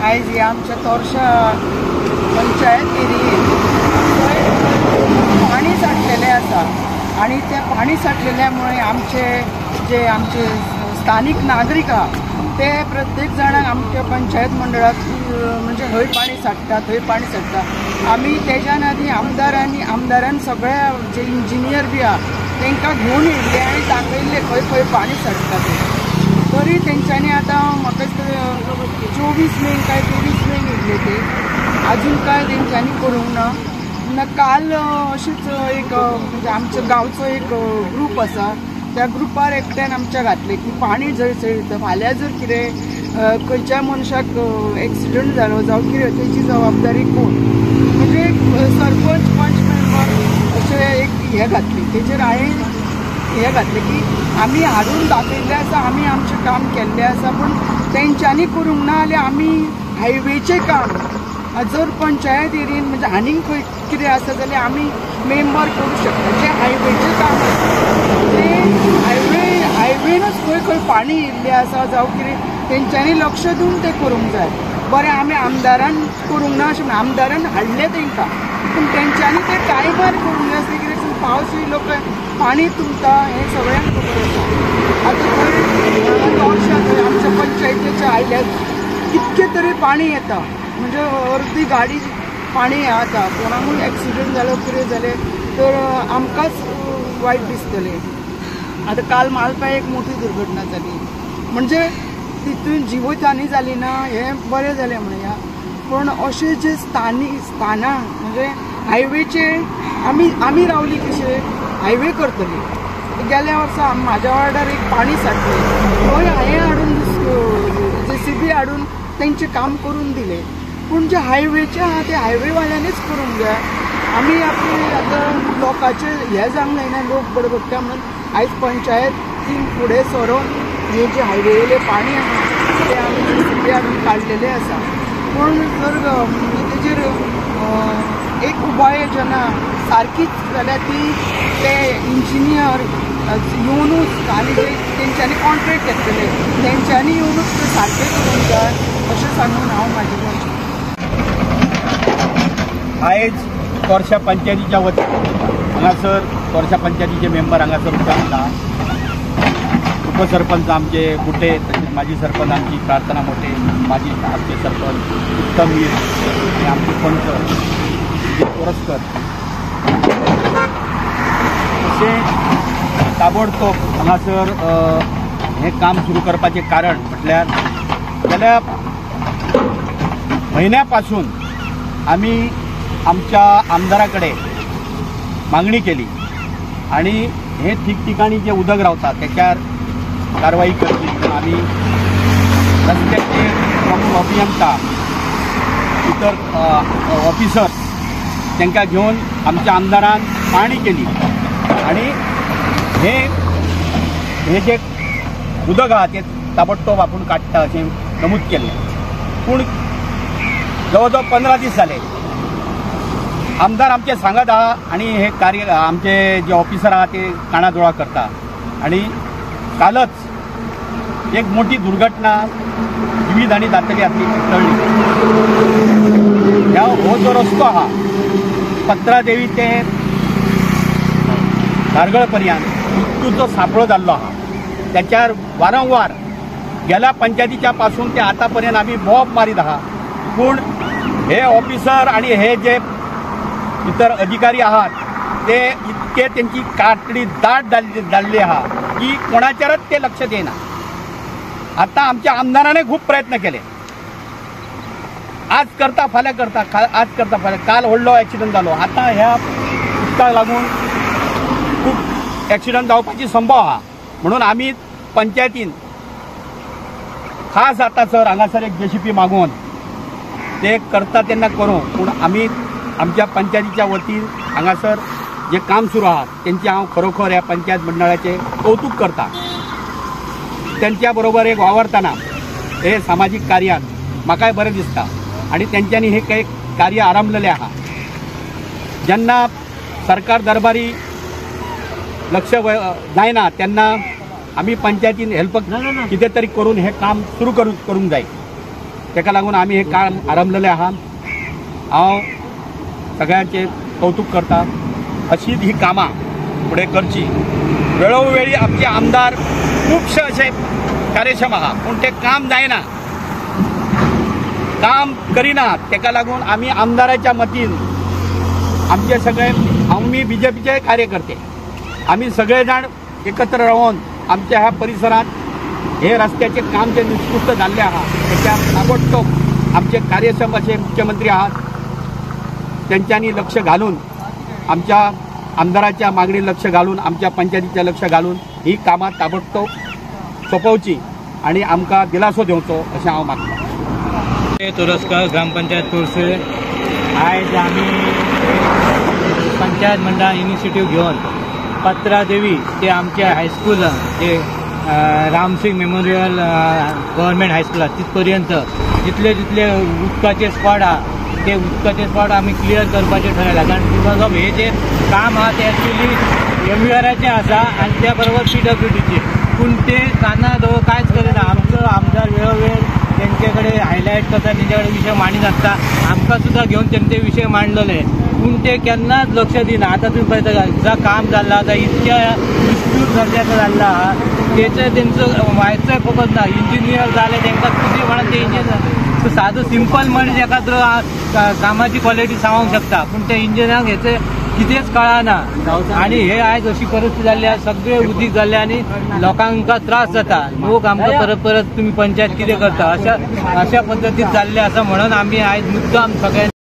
आयज ह्या आमच्या तोरशा पंचायत एरियेन पाणी साठलेलें आसा आनी तें पाणी साठलेल्या मुळे आमचे जे आमचे स्थानीक नागरीक आहा ते प्रत्येक जाणांक आमच्या पंचायत मंडळाक म्हणजे हय पाणी साठटा थंय पाणी साठटा. आमी तेज्यान आदी आमदारान सगळ्या जे इंजिनियर बी आहा तांकां घेवन येयल्ले आनी दाखयल्ले खंय खंय पाणी साठटा तें. तरी तेंच्यांनी आतां म्हाका दिसता 24 मेक काय 23 मेक येयल्ले ते, आजून काय तेंच्यांनी करूंक ना. ना काल अशीच एक म्हणजे आमच्या गांवचो एक ग्रूप आसा त्या ग्रुपार एकट्यान आमच्या घातलें की पाणी जंय थंय फाल्यां जर कितें खंयच्याय मनशाक एक्सिडंट जालो जावं कितें तेजी जबाबदारी कोण, म्हणजे सरपंच पंच मेंबर अशें एक हें घातली. तेजेर हांवें हें घातलें की आमी हाडून दाखयल्लें आसा, आमी आमचें काम केल्लें आसा, पूण तेंच्यांनी करूंक ना जाल्यार आमी हायवेचें काम जर पंचायत एरियेन म्हणजे आनीक खंय कितें आसा जाल्यार आमी मेंबर करूं शकता. जें हायवेचें काम आसा तें हायवेनूच खंय खंय पाणी येयल्लें आसा जावं कितें तेंच्यांनी लक्ष दिवन तें करूंक जाय. बरें आमी आमदारान करूंक ना अशें म्हणून आमदारान हाडलें तेंकां, पूण तेंच्यांनी तें टायमार करूंक जाय आसलें कित्याक पावस येयलो काय पाणी तुमता हें सगळ्यांक खबर आसा. आतां थंय तोरशा थंय आमच्या पंचायतीच्या आयल्यार कितकें तरी पाणी येता, म्हणजे अर्दी गाडी पाणी येता, कोणाकूय एक्सिडंट जालो कितें जालें तर आमकांच वायट दिसतलें. आतां काल मालपा एक मोठी दुर्घटना जाली, म्हणजे तितून जिवीत जाली ना हें बरें जालें म्हणया, पूण अशें जे स्थानां म्हणजे हायवेचे आमी रावली कशें हायवे करतली. गेल्या वर्सा म्हाज्या वार्डार एक पाणी साठलें थंय हांवें हाडून जेसीबी हाडून तेंचें काम करून दिलें, पूण जे हायवेचे आहा ते हायवेवाल्यांनीच करूंक जाय. आमी आपली आतां लोकांचें हें जावंक जायना, लोक बडबडटा म्हणून आयज पंचायतीन फुडें सरोन हे जे हायवेले पाणी आहा ते आमी जेसीबी हाडून काडलेलें आसा. पूण जर म्हणजे तेजेर एक उपाय योजना सारकीच जाल्यार ती ते इंजिनियर येवनूच आनी जे तेंच्यांनी कॉन्ट्रेक्ट घेतलेले तेंच्यांनी येवनूच ते सारकें करूंक जाय अशें सांगून हांव म्हाजें म्हणचें. आयज तोरशा पंचायतीच्या वतीन हांगासर तोरशा पंचायतीचे मेंबर हांगासर उबे, उपसरपंच आमचे गुटे, तशेंच माजी सरपंच आमची प्रार्थना मोटे, माजी आमचे सरपंच उत्तम वीर आनी आमचे पंच तोरसकर, अशें ताबडतोब हांगासर हें काम सुरू करपाचें कारण म्हटल्यार गेल्या म्हयन्या पासून आमी आमच्या आमदारा कडेन मागणी केली आनी हे ठिकठिकाणी जे उदक रावता त्याच्यार कारवाई करची म्हणून आमी रस्त्याचे प्रमुख अभियंता इतर ऑफिसर्स तांकां घेवन आमच्या आमदारान पाहणी केली आनी हे हे जे उदक आहा ते ताबडतोब आपूण काडटा अशें नमूद केलें. पूण जवळ जवळ 15 दीस जाले आमदार आमचे सांगत आहा आनी हे कार्य आमचे जे ऑफिसर आहा ते काणादोळा करता आनी कालच एक मोठी दुर्घटना जिवीत आनी जातली आसली टळ्ळी. ह्या हो जो रस्तो आहा पत्रादेवी ते धारगळ पर्यंत मृत्यूचो सापळो जाल्लो आहा त्याच्यार वारंवार गेल्या पंचायतीच्या पासून ते आतापर्यंत आमी बोब मारीत आहा. पूण हे ऑफिसर आनी हे जे इतर अधिकारी आहात ते इतके तेंची कातडी दाट जाल्ली आहा की कोणाचेरच ते लक्ष दिना. आतां आमच्या आमदाराने खूब प्रयत्न केले, आज करता फाल्यां करता, आज करता फाल्यां. काल व्हडलो एक्सिडंट जालो, आतां ह्या उदकाक लागून खूब एक्सिडंट जावपाची संभव आहा. म्हणून आमी पंचायतीन खास आतां सर हांगासर एक जेसीबी मागोवन ते करता तेन्ना करूं, पूण आमी आमच्या पंचायतीच्या वतीन हांगासर जे काम सुरू आहा तेंचे हांव खरोखर ह्या पंचायत मंडळाचें कौतूक करता. तेंच्या बरोबर एक वावरतना हे सामाजीक कार्यान म्हाकाय बरें दिसता आनी तेंच्यांनी हे काही कार्य आरंभलेलें आहा. जेन्ना सरकार दरबारी लक्ष जायना तेन्ना आमी पंचायतीन हेल्प कितें तरी करून हें काम सुरू करूंक जाय. ताका लागून आमी हें काम आरंभलेलें आहा. हांव सगळ्यांचें कौतूक करता. अशीच ही कामां फुडें करची. वेळोवेळी आमचे आमदार खुबशे अशे कार्यक्षम आहा पूण तें काम जायना, काम करिना. ताका लागून आमी आमदाराच्या मतीन आमचे सगळे, आमी बीजेपीचे कार्यकर्ते, आमी सगळे जाण एकत्र रावन आमच्या ह्या परिसरात हे रस्त्याचे काम जे निष्कृष्ट जाल्ले आहा त्याच्या ताबडतोब आमचे कार्यक्षम असे मुख्यमंत्री आहात त्यांच्यानी लक्ष घालून, आमच्या आमदाराच्या मागणी लक्ष घालून, आमच्या पंचायतीचे लक्ष घालून ही कामां ताबडतोब सोंपोवची आनी आमकां दिलासो दिवचो अशें हांव मागता. तुरस्कर, ग्रामपंचायत तुर्से. आयज आमी पंचायत मंडळान इनिशिएटीव घेवन पत्रादेवी ते आमचे हायस्कूल जे रामसिंग मेमोरियल गव्हर्मेंट हायस्कूल आसा तितपर्यंत जितले जितले उदकाचे स्पॉट आहा ते उदकाचे स्पॉट आमी क्लियर करपाचें ठरयलां. कारण because of हे जे काम आहा ते एक्चुअली एमवीआराचें आसा आनी त्या बरोबर पीडब्ल्यूडीचें, पूण ते काना दवर कांयच करिना. आमचो आमदार वेळोवेळ तेंचे कडेन हायलायट करता, तेंचे कडेन विशय मांडीत आसता. आमकां सुद्दां घेवन तेणें ते विशय मांडलेले पूण ते केन्नाच लक्ष दिना. आतां तुमी पळयता जा काम जाल्लां आतां इतक्या निश्ठूर दर्जाचें जाल्लां आहा तेचें तेंचो वायचोय फोकस ना. इंजिनियर जाले तेंकां कितें म्हणून ते इंजिनियर जाले. सो सादो सिंपल मनीस एखाद्रो कामाची क्वॉलिटी सांगूंक शकता पूण त्या इंजिनियरांक हेचें कितेंच कळना. आनी हे आयज अशी परिस्थिती जाल्ली आसा, सगळे उदीक जाल्ले आनी लोकांक त्रास जाता. लोक आमकां परत परत तुमी पंचायत कितें करता अशा अशा पद्दतीन जाल्ले आसा म्हणून आमी आयज मुद्दाम सगळ्यांनी